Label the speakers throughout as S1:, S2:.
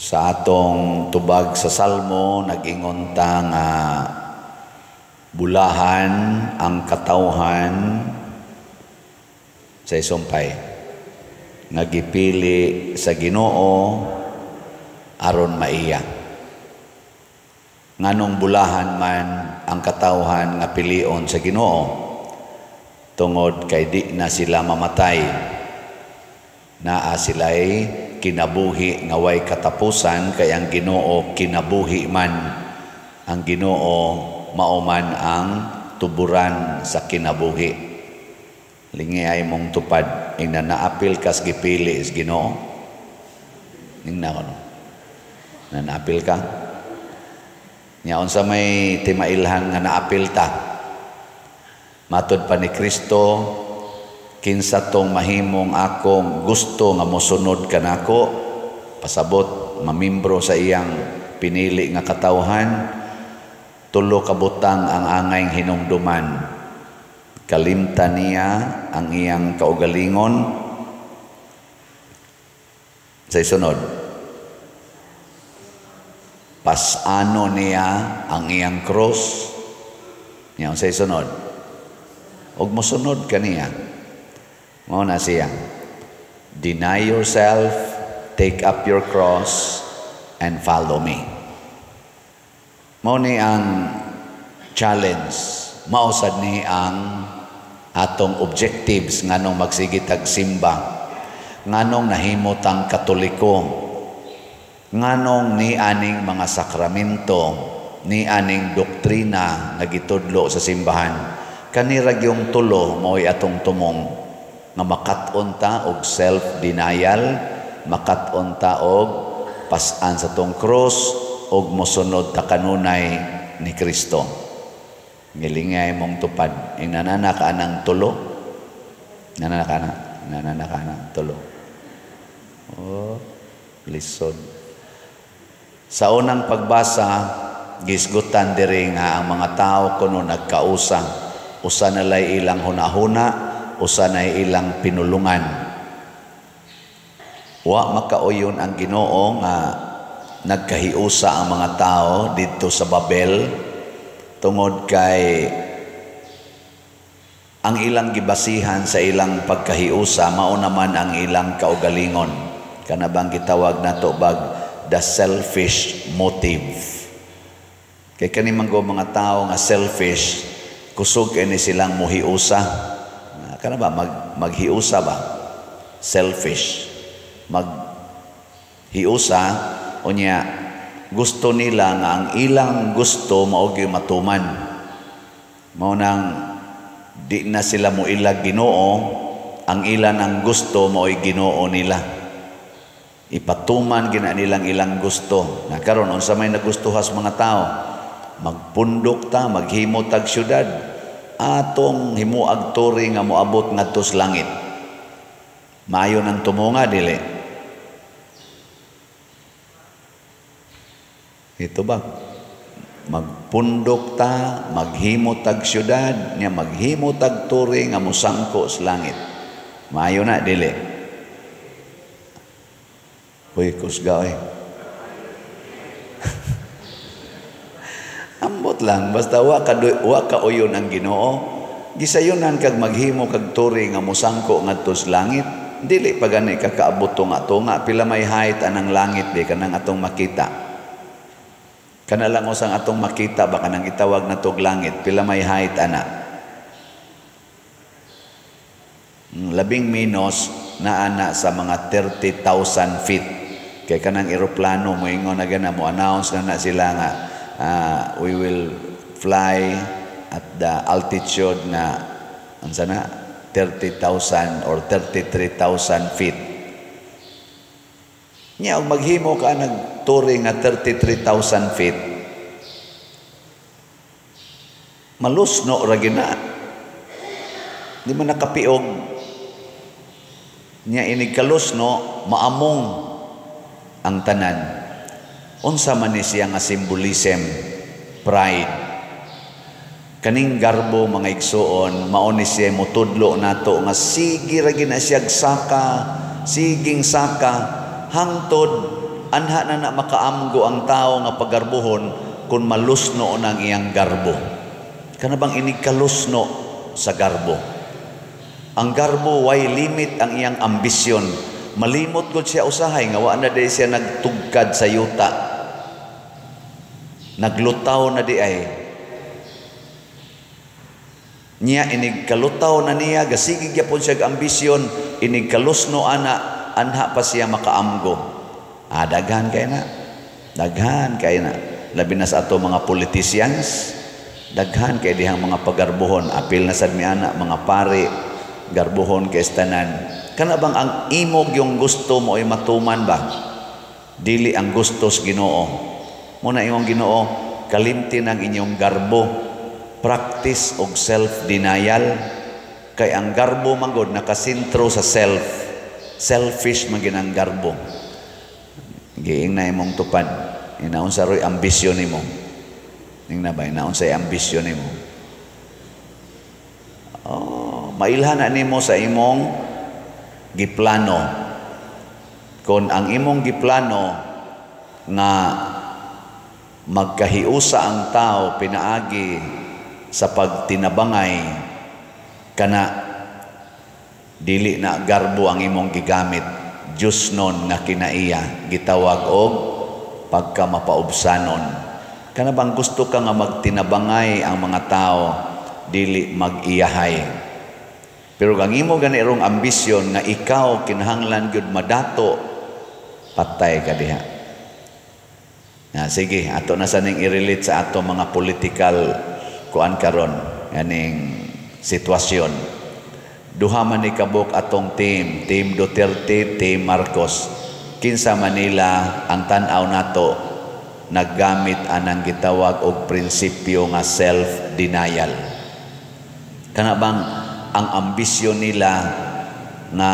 S1: Sa atong tubag sa Salmo, nag-ingon ta nga bulahan ang katawhan sa isumpay nga gipili sa Ginoo aron maiya. Nganong bulahan man ang katawhan nga pilion sa Ginoo? Tungod kay di na sila mamatay. Naa sila'y kinabuhi nga way katapusan, kay ang Ginoo kinabuhi man. Ang Ginoo mao man ang tuburan sa kinabuhi. Lingi ay mong tupad ing naapil kas gipili sa Ginoo. Ningna ko no. Na naapil ka. Nya unsa may timailhan nga naapil ta? Matod pa ni Kristo, kinsa tong mahimong akong gusto nga mosunod kanako, pasabot mamimbro sa iyang pinili nga katawhan, tulo ka butang ang angay hinumduman. Kalimtan niya ang iyang kaugalingon. Sa isunod, pasano niya ang iyang cross. Niya sa isunod, og mosunod kaniya. Mao na siya. Deny yourself, take up your cross, and follow me. Mao ni ang challenge. Mao sad ni ang atong objectives nganong magsige tag simba, nganong nahimo tang Katoliko, nganong ni aning mga sakramento, ni aning doktrina nga gitudlo sa simbahan. Kani ra gyung tulo mao'y atong tumong, nga makat-on ta og self-denial, makat-on ta og pas-an sa tong cross, og mosunod ta kanunay ni Kristo. Ngilingay mong tupad. Inanana ka anang tulo. Nanana ka na. Nanana ka na tulo. Oh, lisod. Sa unang pagbasa, gisgutan diri nga ang mga tao kuno nagkausa. Usa na lay ilang hunahuna, usa na ilang pinulungan. Wa makauyon ang Ginoo nga nagkahiusa ang mga tao didto sa Babel, tungod kay ang ilang gibasihan sa ilang pagkahiusa mao naman ang ilang kaugalingon. Kana bang gitawag nato bag the selfish motive. Kay kani man go mga tao nga selfish, kusog kay ni silang muhiusa. Kana ba maghiusa ba? Selfish. Maghiusa unya gusto nila nga ang ilang gusto mao gyud matuman. Mao nang di na sila moilag Ginoo, ang ilan ang gusto mao'y Ginoo nila. Ipatuman gina nilang ilang gusto. Na karon unsa may nagustuhas mga tao? Magpundok ta, maghimo tag syudad, atong himuag turi nga moabot ngadto sa langit. Maayo nang tumunga dili. Ito ba? Magpundok ta, maghimo tag syudad, nya maghimo tag turi nga mosangko sa langit. Maayo na dili. Uy, kusga oy. Ambot lang basta wa ka uyon ang Ginoo. Gisayunan kag maghimo kag turi nga mosangko ngadto sa langit. Dili pa gani ka kaabot tunga-tunga, pila may height anang langit di kanang atong makita. Kana lang usang atong makita ba kanang itawag na tog langit, pila may height ana. Labing minus na ana sa mga 30,000 feet. Kay kanang eroplano moingon na gana, mo announce na na sila nga we will fly at the altitude na unsa na 30,000 or 33,000 feet. Nya og maghimo ka nagturi nga 33,000 feet, malusno ra gyud na. Di man nakapiog. Nya inig kalusno, maamong ang tanan. Unsa man ni siya nga symbolism? Pride. Kaning garbo mga igsuon, mao ni siya motudlo nato nga sige ra gyud na siyag saka, siging saka hangtod Anha na na makaamgo ang tao nga pagarbuhon kung malusno nang iyang garbo. Kana bang inig kalusno sa garbo? Ang garbo, way limit ang iyang ambisyon. Malimot gud siya usahay nga wa na di siya nagtugkad sa yuta. Naglutaw na di ay. Niya inig kalutaw na niya, gasigi gyapon siya ambisyon, inig kalusno ana, anha pa siya makaamgo. Ah, daghan kay na. Daghan kay na. Labi na sa ato mga politicians, daghan kay dihang mga pagarbuhon, apil na sad mi ana mga pare, garbuhon kay tanan. Kana bang ang imog yung gusto mo ay matuman ba? Dili ang gusto sa Ginoo. Muna imong Ginoo, kalimti ng inyong garbo. Practice og self-denial. Kay ang garbo manggod nakasentro sa self. Selfish man ang garbo. Giing na imong tupad. Inaon sa roy ambisyon nimo. Ning na ba inaon sa ambisyon nimo? Oh, mailhan na nimo sa imong giplano. Kung ang imong giplano nga magkahiusa ang tao pinaagi sa pagtinabangay, kana dili na garbo ang imong gigamit, Diyos nun nga kinaiya gitawag og pagkamapaubsanon. Kana bang gusto ka nga magtinabangay ang mga tao, dili mag-iyahay. Pero ang imo gani rong ambisyon nga ikaw kinahanglan gyud madato, patay ka diha. Na sige, ato na sa ning i-relate sa ato mga political kuan karon ganing sitwasyon. Duha man ni kabuk atong team, Team Duterte, Team Marcos. Kinsa Manila ang tan-aw nato naggamit anang gitawag og prinsipyo nga self-denial? Kana bang ang ambisyon nila nga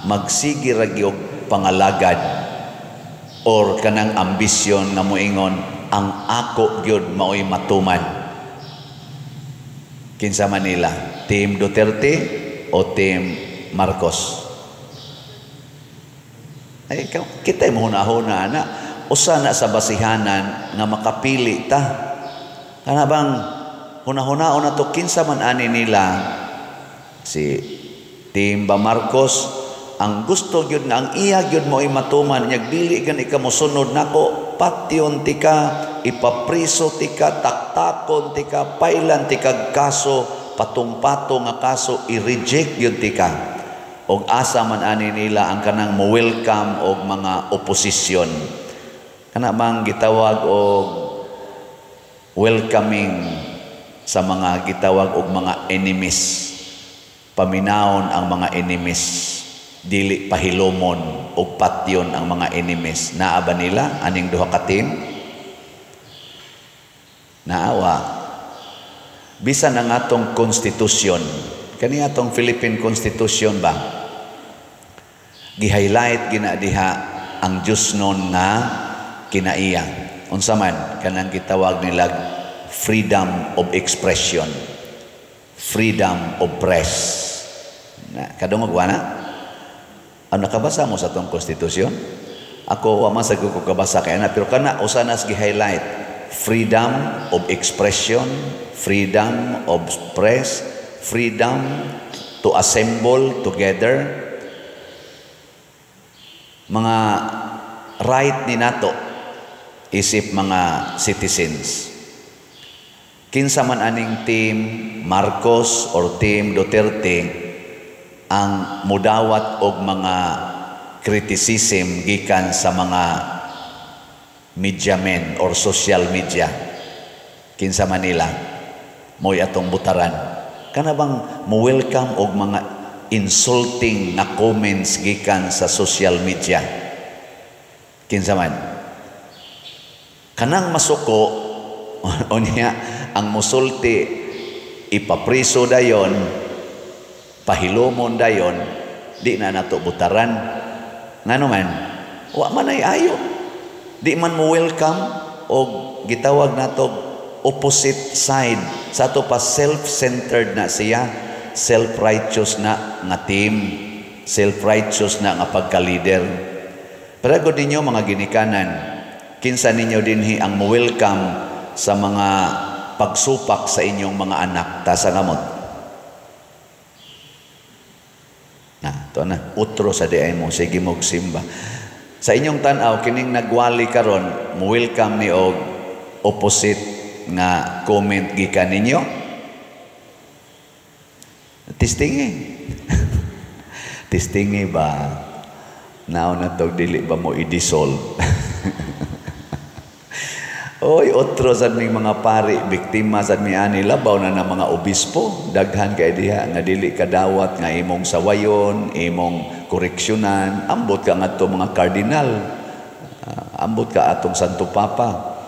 S1: magsige ra gyud pangalagad, or kanang ambisyon nga moingon ang ako gyud maoy matuman? Kinsa Manila, Team Duterte o Team Marcos? Ay, kita mo hunahuna na usa na sa basihanan nga makapili ta. Kana bang hunahunaon na to, kinsa man ani nila, si Team ba Marcos ang gusto gyud nga ang iya gyud mo matuman, nya dili gani ka mosunod nako, patyon tika, ipapriso tika, taktakon tika, pailan tika kaso, patong-patong nga kaso, i-reject gyud tika? Og asa man ani nila ang kanang mo welcome og mga oposisyon? Kana bang gitawag og welcoming sa mga gitawag og mga enemies? Paminawon ang mga enemies, dili pahilomon og patyon ang mga enemies. Naa ba nila aning duha ka team? Naawa. Bisan ang atong konstitusyon, kani atong Philippine Constitution ba, gi-highlight gina diha ang Diyos nun nga kinaiya. Unsa man kanang gitawag nila freedom of expression, freedom of press. Na kadungog wa na? Ano, nakabasa mo sa atong konstitusyon? Ako, wa man sa ko kabasa kay na, pero kana usa nas gi-highlight, freedom of expression, freedom of press, freedom to assemble together. Mga right ni nato isip mga citizens. Kinsa man aning Team Marcos or Team Duterte ang mudawat og mga criticism gikan sa mga media men or social media? Kinsa man nila mo'y atong butaran? Kana bang mo welcome og mga insulting na comments gikan sa social media? Kinsa man? Kanang masuko o niya ang musulti, ipapriso dayon, pahilomon dayon, di na nato butaran. Ngano man? Wa man ay ayo. Di man mo welcome og gitawag nato opposite side. Sa ato pa, self-centered na siya, self-righteous na nga team, self-righteous na nga pagka-leader. Pero ninyo mga ginikanan, kinsa ninyo dinhi ang mo-welcome sa mga pagsupak sa inyong mga anak? Taas ang kamot. Na, to na, utro sa diay mo, sige mo simba. Sa inyong tan-aw, kining nagwali karon, mo-welcome ni og opposite nga comment gikan ninyo? Testingi. Testingi ba? Nao na to, dili ba mo i-dissolve? Oy, otro sad ming mga pari, biktima sad mi ani, labaw na na mga obispo, daghan kay diha nga dili kadawat nga imong sawayon, imong koreksyonan, ambot ka ngadto mga kardinal, ambot ka atong Santo Papa.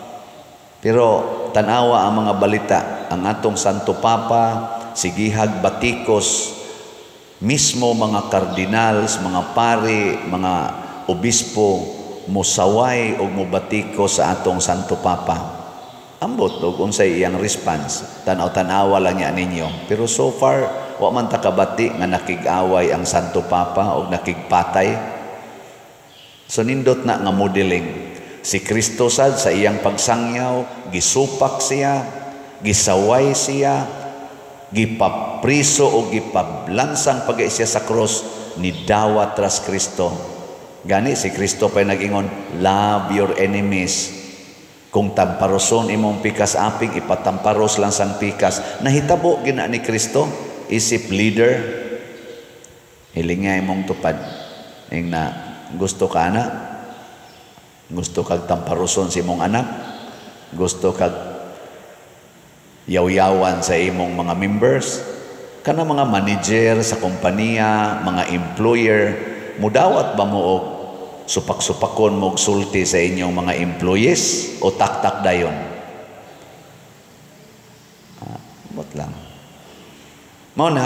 S1: Pero tan-awa ang mga balita, ang atong Santo Papa sigihag batikos mismo mga kardinals, mga pari, mga obispo musaway og mubatiko sa atong Santo Papa. Ambot og unsay iyang response, tan-aw-tan-awa lang niya ninyo. Pero so far wa man ta kabati nga nakig-away ang Santo Papa og nakigpatay. So nindot na nga modeling. Si Kristo sad sa iyang pagsangyaw, gisupak siya, gisaway siya, gipapriso o gipablansang pag siya sa cross, ni dawat ras Kristo. Gani si Kristo pa'y nag-ingon, love your enemies. Kung tamparoson imong pikas aping, ipatamparos lang sang pikas. Nahitabo gina ni Kristo, isip leader. Hilinga imong tupad. Ing na, gusto ka na? Gusto kag tamparoson sa imong anak? Gusto kag yaw-yawan sa imong mga members? Kana mga manager sa kompanya, mga employer, mudawat ba mo og supak-supakon mo og sulti sa inyong mga employees o taktak dayon? Mot lang. Mao na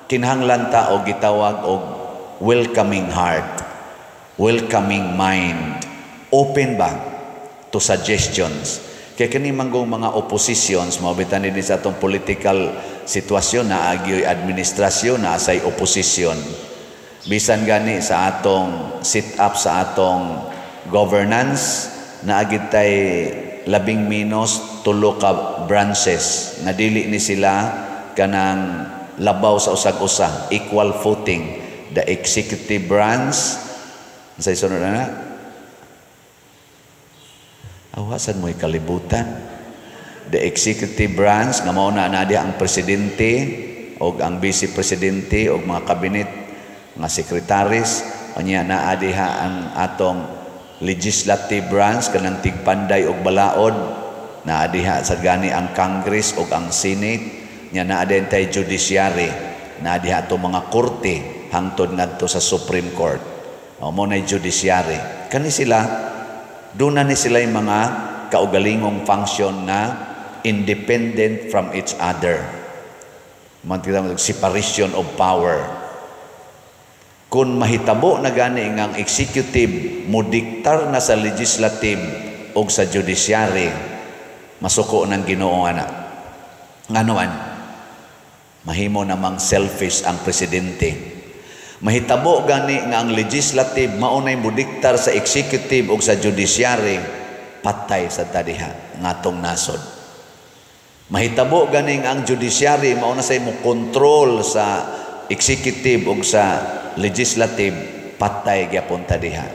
S1: kinahanglan ta og gitawag og welcoming heart, welcoming mind, open ba to suggestions. Kaya kani manggong mga oppositions, mao bitan din sa atong political sitwasyon na agyo'y administrasyon na asay opposition. Bisan gani sa atong sit up sa atong governance na agid tay labing minos tulo ka branches nga dili ni sila kanang labaw sa usag-usa, equal footing. The executive branch, sa sunod na awasan mo'y kalibutan. The executive branch nga mao na na ang presidente og ang vice presidente og mga kabinet, mga sekretaris, unya naa diha ang atong legislative branch kanang tigpanday og balaod, naa diha sa gani ang Congress og ang Senate, nya naa din tay judiciary, naa diha atong mga korte hangtod ngadto sa Supreme Court. O mo na judiciary. Kani sila doon na ni sila yung mga kaugalingong function na independent from each other. Mantika separation of power. Kung mahitabo na gani ang executive modiktar na sa legislative o sa judiciary, masuko ng Ginoo ana. Ngano man, mahimo namang selfish ang presidente. Mahitabo gani nga ang legislative maunay modiktar sa executive o sa judiciary, patay sa tadiha ngatong nasod. Mahitabo gani nga ang judiciary mauna say mo kontrol sa executive o sa legislative, patay gyapon ta diha.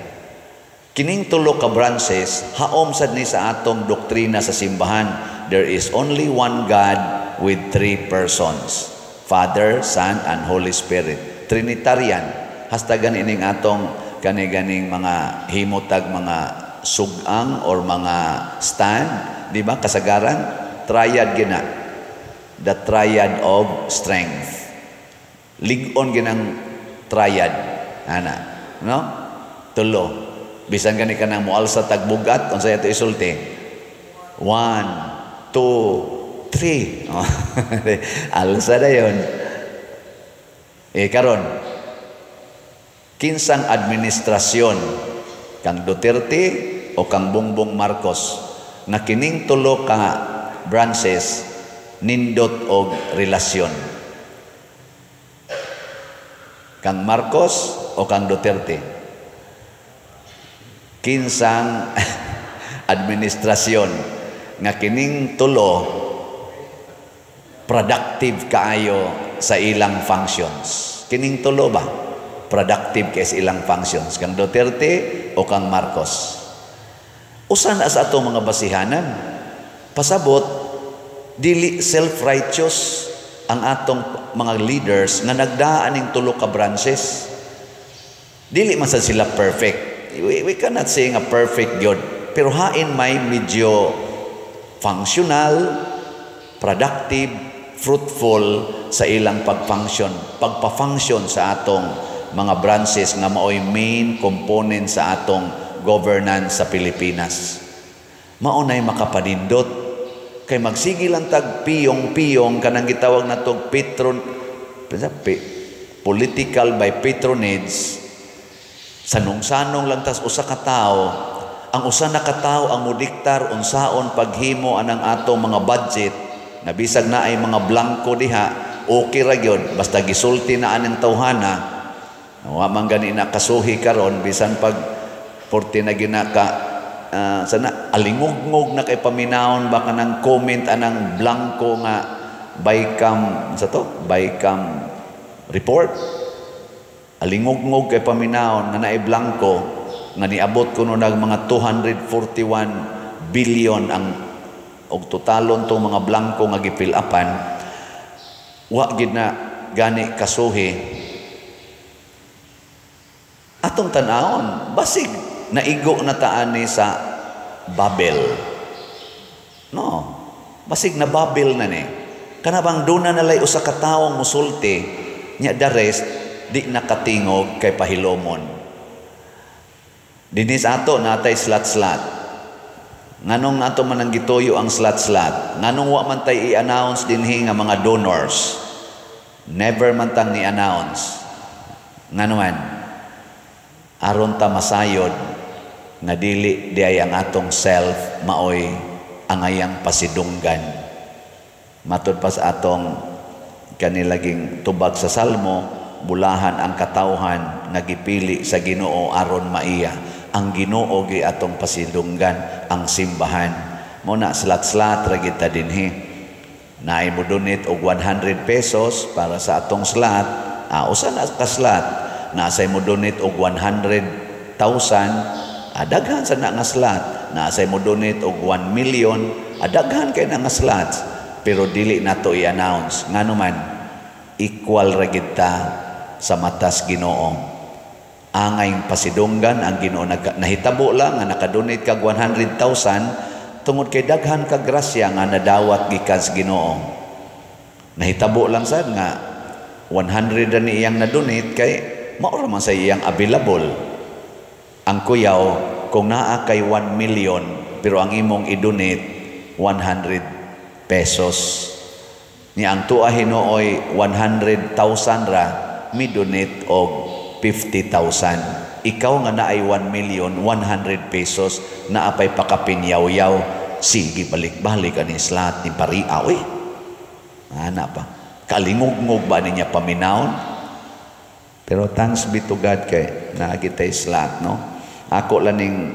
S1: Kining tulo ka branches haom sad ni sa atong doktrina sa simbahan. There is only one God with three persons, Father, Son, and Holy Spirit. Trinitarian. Hastagan ining atong kani-ganing mga himotag mga sugang or mga stand, di ba? Kasagaran triad gina. The triad of strength. Lig-on ginang triad ana, no? Tulo. Bisan gani kanang mualsa tagbugat, unsay ato isulti? 1, 2, 3. Oh. Alsa dayon. Eh karon, kinsang administrasyon, kang Duterte o kang Bongbong Marcos, nga kining tulo ka branches nindot og relasyon? Kang Marcos o kang Duterte? Kinsang administrasyon nga kining tulo productive kaayo sa ilang functions? Kining tulo ba? Productive kay sa ilang functions. Kang Duterte o kang Marcos? Usa na sa atong mga basihanan. Pasabot, dili self-righteous ang atong mga leaders nga nagdaan ning tulo ka branches. Dili man sad sila perfect. We cannot say nga perfect gyud. Pero hain may medyo functional, productive, fruitful sa ilang pag-function, pagpa-function sa atong mga branches nga maoy main component sa atong governance sa Pilipinas. Mao nay makapanindot kay magsige lang tag piyong-piyong, kanang gitawag natog patron political by patronage, sanong-sanong lang tas usa ka tawo. Ang usa na ka tawo ang modiktar unsaon paghimo anang atong mga budget na bisag na ay mga blanko diha, okay ra gyud basta gisulti na aning tawhana. Wa man gani na kasuhi karon, bisan pag porte na ginaka sana alingugngog na kay paminawon ba kanang comment anang blanko nga bicam sa to bicam report. Alingugngog kay paminawon nga naay blanko nga niabot kuno nag mga 241 billion ang og totalon tong mga blanko nga gi-fill upan. Wa gid na gani kasuhi. Atong tan-awon, basig naigo na taan ni sa Babel, no? Basig na Babel na ni, kana bang duna na lay usa ka tawo musulti nya, the rest di nakatingog kay pahilomon. Dinhi sa ato, natay slot-slot. Nganong ato man ang gituyo ang slot-slot? Nganong wa man tay i-announce dinhi nga mga donors? Never man tang ni-announce. Ngano man? Aron ta masayod nga dili di ay ang atong self maoy angayang pasidunggan. Matud pa sa atong kanilaging tubag sa Salmo, bulahan ang katawhan nga gipili sa Ginoo aron maiya. Ang Ginoo gi atong pasidunggan, ang simbahan. Mo na slot-slot ra gid ta dinhi. Naay mo donate og 100 pesos para sa atong slot, usa na ka slot. Naasay mo donate og 100,000, daghan sa na nga slot. Naasay mo donate og 1 million, daghan kay na nga slots. Pero dili nato i-announce. Ngano man, equal ra gid ta sa matas Ginoo. Angayng pasidunggan ang Ginoo. Nahitabo lang nga nakadonate kag 100,000 tungod kay daghan ka grasya nga nadawat gikan sa Ginoo. Nahitabo lang sad nga 100 ra ni iyang na-donate kay mao ra man sa iyang available. Ang kuyaw kung naa kay 1 million pero ang imong i-donate 100 pesos. Ni ang tuwa hinuoy 100,000 ra, mi-donate og 50,000. Ikaw nga naay 1 million, 100 pesos, naapay pakapinyaw-yaw, sige balik-balik ani slot ni paria, uy. Ana pa. Kalingugngog ba niya paminawon? Pero thanks be to God kay naa kitay slot, no? Ako lang ning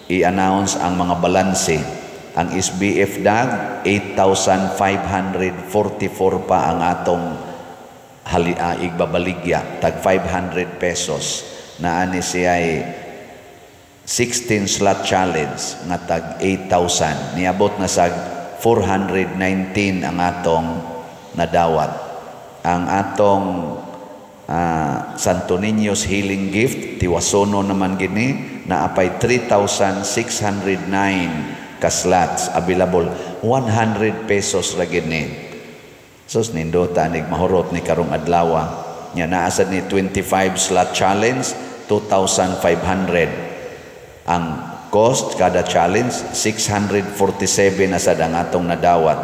S1: i-announce ang mga balanse. Ang SBF DAG, 8,544 pa ang atong igbabaligya, tag 500 pesos. Naani siya ay 16 slot challenge nga tag 8,000. Niabot na sa 419 ang atong nadawat. Ang atong Santo Niño's Healing Gift, tiwasono naman gini, na apay 3,609 ka slots available. 100 pesos ra gini. Sus, nindota nig mahurot ni karong adlaw. Nya naa sad ni 25 slot challenge, 2,500. Ang cost kada challenge, 647 na sad ang atong nadawat.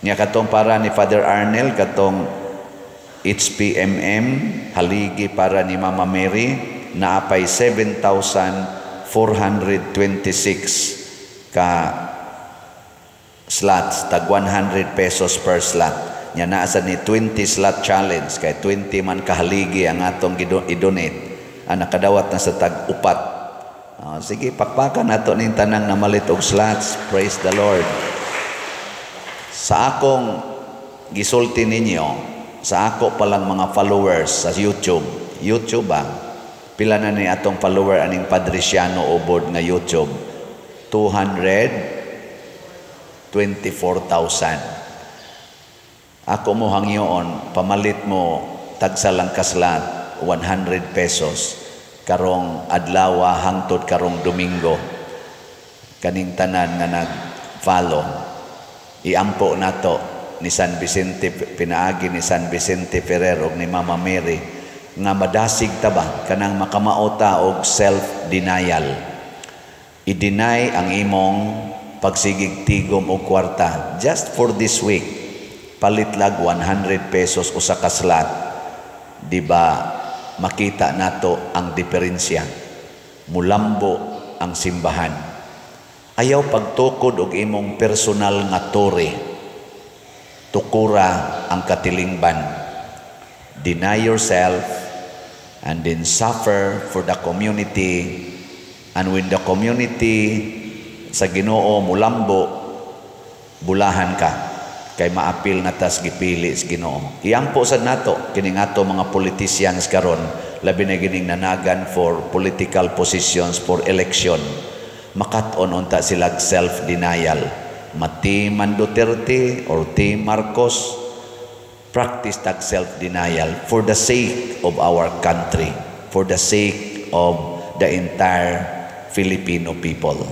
S1: Nya katong para ni Father Arnel, katong HPMM, haligi para ni Mama Mary, naapay 7,426 ka slots, tag 100 pesos per slot. Nya naa sad ni 20 slot challenge, kay 20 man kahaligi ang atong i-donate. Ang nakadawat na sa tag upat. Oh, sige, pakpakan nato ning tanang namalit og slots. Praise the Lord. Sa akong gisulti ninyo, sa ako palang mga followers sa YouTube, YouTube ba? Pila na ni atong follower aning Padre Siano Ubod nga YouTube? 224,000. Ako mo hangyoon, pamalit mo tagsa lang ka slot, 100 pesos karong adlaw hangtod karong Domingo. Kaning tanan nga nag-follow, iampo nato ni San Vicente, pinaagi ni San Vicente Ferrer ug ni Mama Mary, nga madasig ta ba, kanang makamao ta og self-denial. I-deny ang imong pagsigig tigom og kwarta just for this week. Palit lag 100 pesos usa ka slot, di ba? Makita nato ang diferensya. Mulambo ang simbahan. Ayaw pagtukod og imong personal nga tore. Tukura ang katilingban. Deny yourself and then suffer for the community, and when the community sa Ginoo mulambo, bulahan ka kay maapil na tas gipili sa Ginoo. Iampo sad nato kining ato mga politicians karon, labi na gining nanagan for political positions for election. Makat-on unta sila self-denial. Ma-team man Duterte or Team Marcos, practice tag self-denial for the sake of our country, for the sake of the entire Filipino people.